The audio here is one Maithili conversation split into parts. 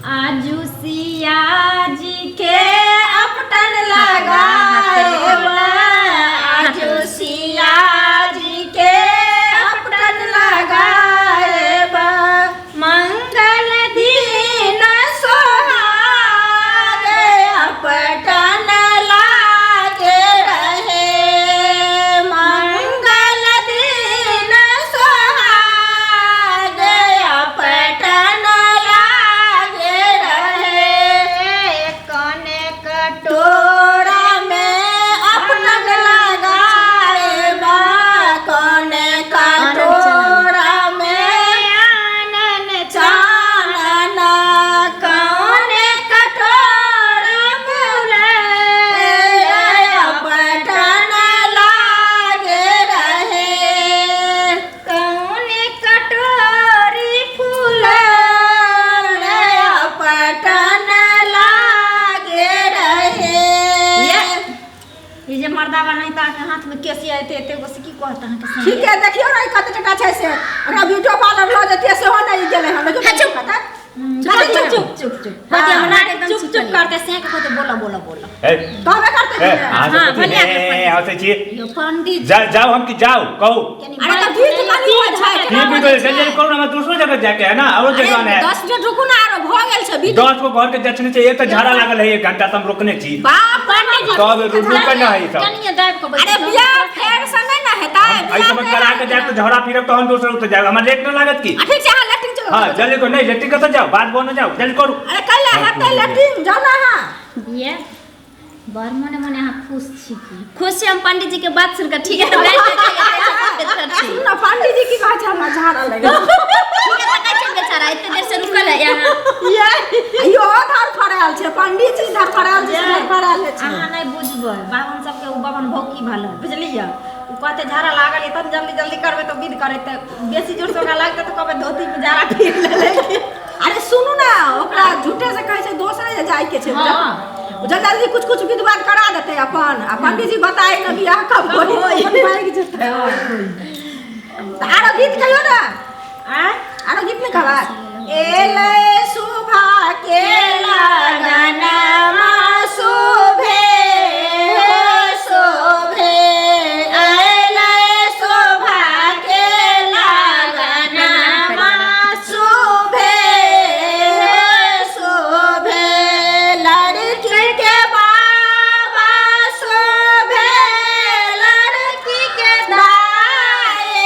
आजू सिया जी के अपटन लगाएब, आजू सिया जी के अपटन लगाएब, मंगल दिन सोहाग अपटन लागे रहे, मंगल दिन सोहाग अपटन लागे रहे, कने कटोरा में अपटन लगाएबा, कने कटोरा में आनन चानन, कौने कटोरा फूले अपटन लागे रहे, कौने कटोरी फूल अपटन लागे रहे। ई जे मर्दावा नहीं त अहाँके हाथ में केसिया एते एते गो से की कहत अहाँके से? ठीक है, देखियौ ने कते टका छै से, ओकरा ब्यूटी पार्लर लऽ जतियै सेहो नहि गेलै हन। देखियौ हाँ, चुप। कते। चुप चुप चुप चुप चुप। हाँ। कहते हमरा एकदम चुप चुप करते से के कहते बोला बोला बोला। ए, कहबे करते ए, कि ने? अहाँ सब हाँ, कथी बढ़िया हे, के हे, हँसै छी? यो पंडित जा जाओ हम कि जाओ कहू। अरे तऽ गीत कनी होइ छै। की भी तो जल्दी जल्दी करू ना, हमरा दूसरो जगह जाके है ना, औरो जगह है। 10 मिनट रुकू ना, आरो भऽ गेल छै बीत। 10 गो घर के दक्षिण छै, एक तऽ झाड़ा लागल है, 1 घंटा से हम रोकने छी। बाप पंडित जी, तब रुकल ना है ई सब। कनिये दाबि कऽ बैठ अरे जाउ। बियाह फेर से नहि ने हेतै। एहि समय करा के जायब तऽ झगड़ा फिरब तहन दोसर ओतऽ जायब, हमरा लेट न लागत की? आ ठीक छै, अहाँ लैट्रिन चलू। हाँ जल्दी करू, नहीं लेट्रिन कतऽ जाउ, बात बन जाउ, जल्दी करू। अरे कैला हेतै लैट्रिन, जाउ ने अहाँ। ये बड़ मने मने अहाँ खुश छी की? खुश छी हम पंडित जी के बात सुन के। ठीक है, तऽ बैठ जाउ, छी। सुन ने पंडित जी की कहै छै, हमरा झाड़ा लागि गेल। ठीक है, तऽ कहै छै बेचारा एते देर से रुकल है यहाँ। इहो धर फड़ायल छै, पंडित जी धर फड़ायल छै, धर फड़ायल छै। अहाँ नहि बुझबै, बाभन सबके ओ बाभन भौकी भल बुझलियै। ओ कहते झाड़ा लागल यऽ, तब जल्दी जल्दी करबै तऽ विध करे तऽ बेसी जोर से ओकरा लागतै तऽ कहबै धोती में झाड़ा फिर लेले। अरे सुनू ने, ओकरा झूठे से कहै छै दोसरे जे जाय के छै। हाँ। जल्दी जल्दी कुछ कुछ विध बात करा देतै अपन, आ पंडित जी बताए ने बियाह कब होई, अपन भागि जेतै। तऽ आरो गीत कहियौ ने। आँय? आरो गीत नहि कहबै? एलै शोभा के लगनमा शोभे हो शोभे, एलै शोभा के लगनमा शोभे हो शोभे, लड़की के बाबा शोभे, लड़की के दाए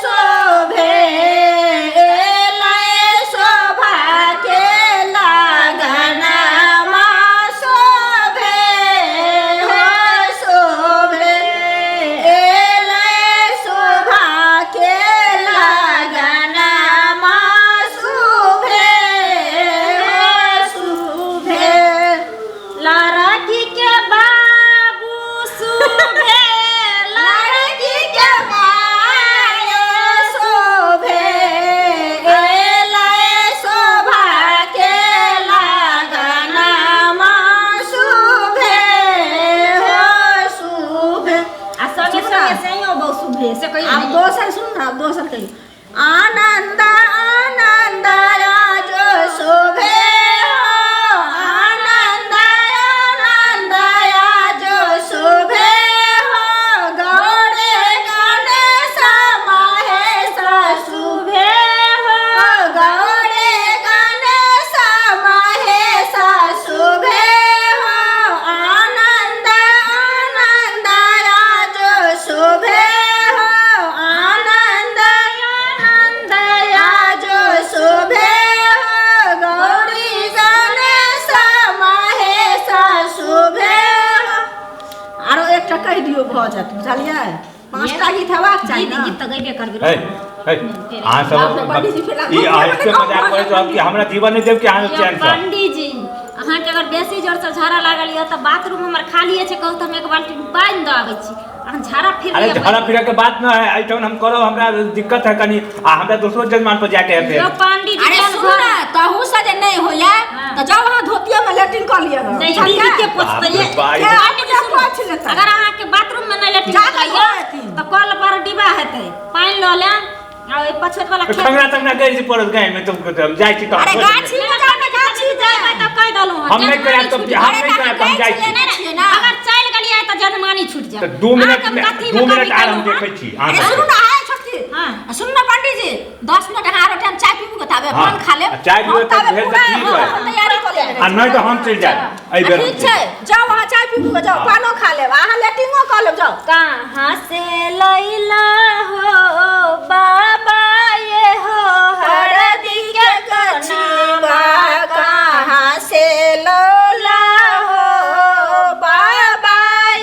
शोभे, एलै शोभा के लगनमा शोभे हो शोभे, एलै शोभा के लगनमा शोभे हो शोभे, लड़की के बाबू शोभे, लड़की के माय शोभे, एलै शोभा के लगनमा शोभे हो शोभे। आ संगे संगे सहियो बहु शोभे से कहियो। आब दोसर सुन ना, आब दोसर कहियो। आनंद आनंद आज शोभे हो, आनंद आनंद आज शोभे हो, गौरी गणेश महेश शोभे हो, गौरी गणेश महेश शोभे हो, आनंद आनंद आज शोभे हो, आनंद आनंद आज शोभे हो, गौरी गणेश महेश शोभे हो। आरो एकटा कहि दियौ भऽ जायत, बुझलियै? 5टा गीत हेबाक चाही गीत ने। गीत तऽ गैबे करबै। हे हे, अहाँ सब बाप रे, पंडित जी फेर ई अहाँ एते मजाक करैत रहब कि हमरा जीवन नहि देब कि अहाँ सब चैन से? पंडित जी, अहाँके अगर बेसी जोर से झाड़ा लागल यऽ तऽ बाथरूम हमर खालिए छै, कहू तऽ हम एक बाल्टी पानि दऽ आबै छी, अहाँ झाड़ा फिर अरे लिअ। झाड़ा फिरे के बात न है, एहिठाम हम करब, हमरा दिक्कत है कनी, आ हमरा दोसरो जजमान पर जाके है यौ फेर। पंडित जी, अरे जहन सुनू ने, तहू से जे नहि होइया हाँ। तऽ जाउ अहाँ धोतिया में लैट्रिन कऽ लिअ। नहि, बुझलियै? दीदी के पोछतै। बाप रे बाप। के अपने पोछि लेतै। अगर अहाँके बाथरूम में नहि लैट्रिन जा कऽ होइया धो एथिन। तऽ कल पर डिब्बा हेतै, पानि लऽ लेब आ ओहि पछोत वाला खेत खंगरा तंगरा गैर पड़त गाय में, तुम हम जाइ छी तऽ अरे गाछी में जाउ ने, गाछी हम नहि करायब तऽ हम नहि करायब तऽ हम जाइ छी। छियै ना। अगर चलि गेलियै तऽ जनमानी छूटि जायत। तऽ 2 मिनट अहाँके हम मे कथी मे 2 मिनट कमी आर हम केलहुँ, देखै छी अहाँ अरे सबके। सुनू ना है छोटकी। हाँ। सुनू ना पंडीजी, 10 मिनट अहाँ आरो टाइम चाय पीबू के ताबे हाँ। पान खा लेब। आ चाय हम पीबै तऽ ताबे भेल तऽ पूरा ठीक हाँ, है। हम तैयारी कऽ लेब। आ नहि तऽ हम चलि जायब एहि बेर हम ठीक चलि छै, जायब। जाउ अहाँ चाय पीबू के जाउ, हाँ। पानो खा लेब, अहाँ लेटिंगो कऽ लेब, जाउ। कहाँ से लैला हो बाबा ये हो हरदी के गछिवा कहाँ से लौला हो बाबा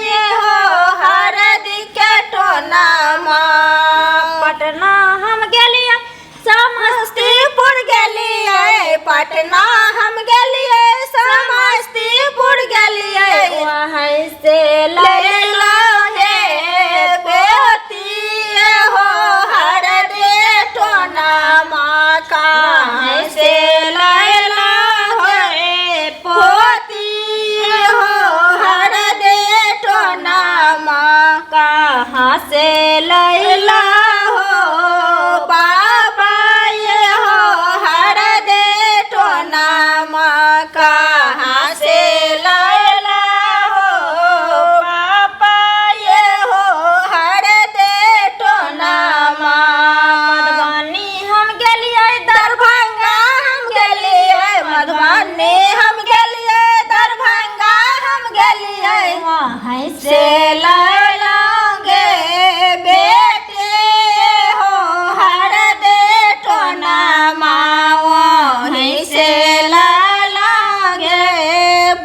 ये हो हरदी के टोनामा। पटना हम गेलियै समस्तीपुर गेलियै, पटना हम गेलियै, समस्तीपुर गेलियै, वहाँ से लैला हे बेटी हो हरदी टोनामा, कहाँ से लैला हे पोती हो हरदी टोनामा, कहाँ से लैला लैला हो बाबा ये हो हरदे टोनामा, कहाँ से लैला हो बाबा ये हो हरदे टोनामा। मधुबनी हम गेलियै दरभंगा हम गेलियै, मधुबनी हम गेलियै, दरभंगा हम गेलियै, वहाँ से से लैलांगे बेटे हो हरदे टोनामा, वहीं से लैलांगे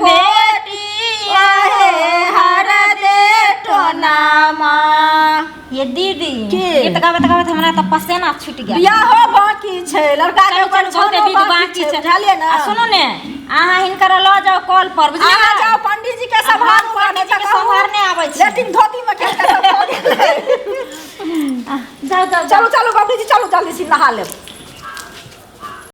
बेटी हे हरदे टोनामा। ये दीदी, की? गीत गाबैत गाबैत हमरा तऽ पसेना छूटि गेल। बियाहो बाकी छै लड़का के। चलू चलू, बहुते विध बाकी छै। बुझलियै ने? आ सुनू ने, अहाँ हिनकर लऽ जाउ कल पर, बुझलियै? अहाँ जाउ पंडीजी के सम्हारू। पंडीजी के सम्हारने आबै छै। लेकिन धोती में खेल के सब भऽ गेलै। जाउ जाउ। चलू चलू बबली जी, चलू जल्दी से नहा लेब।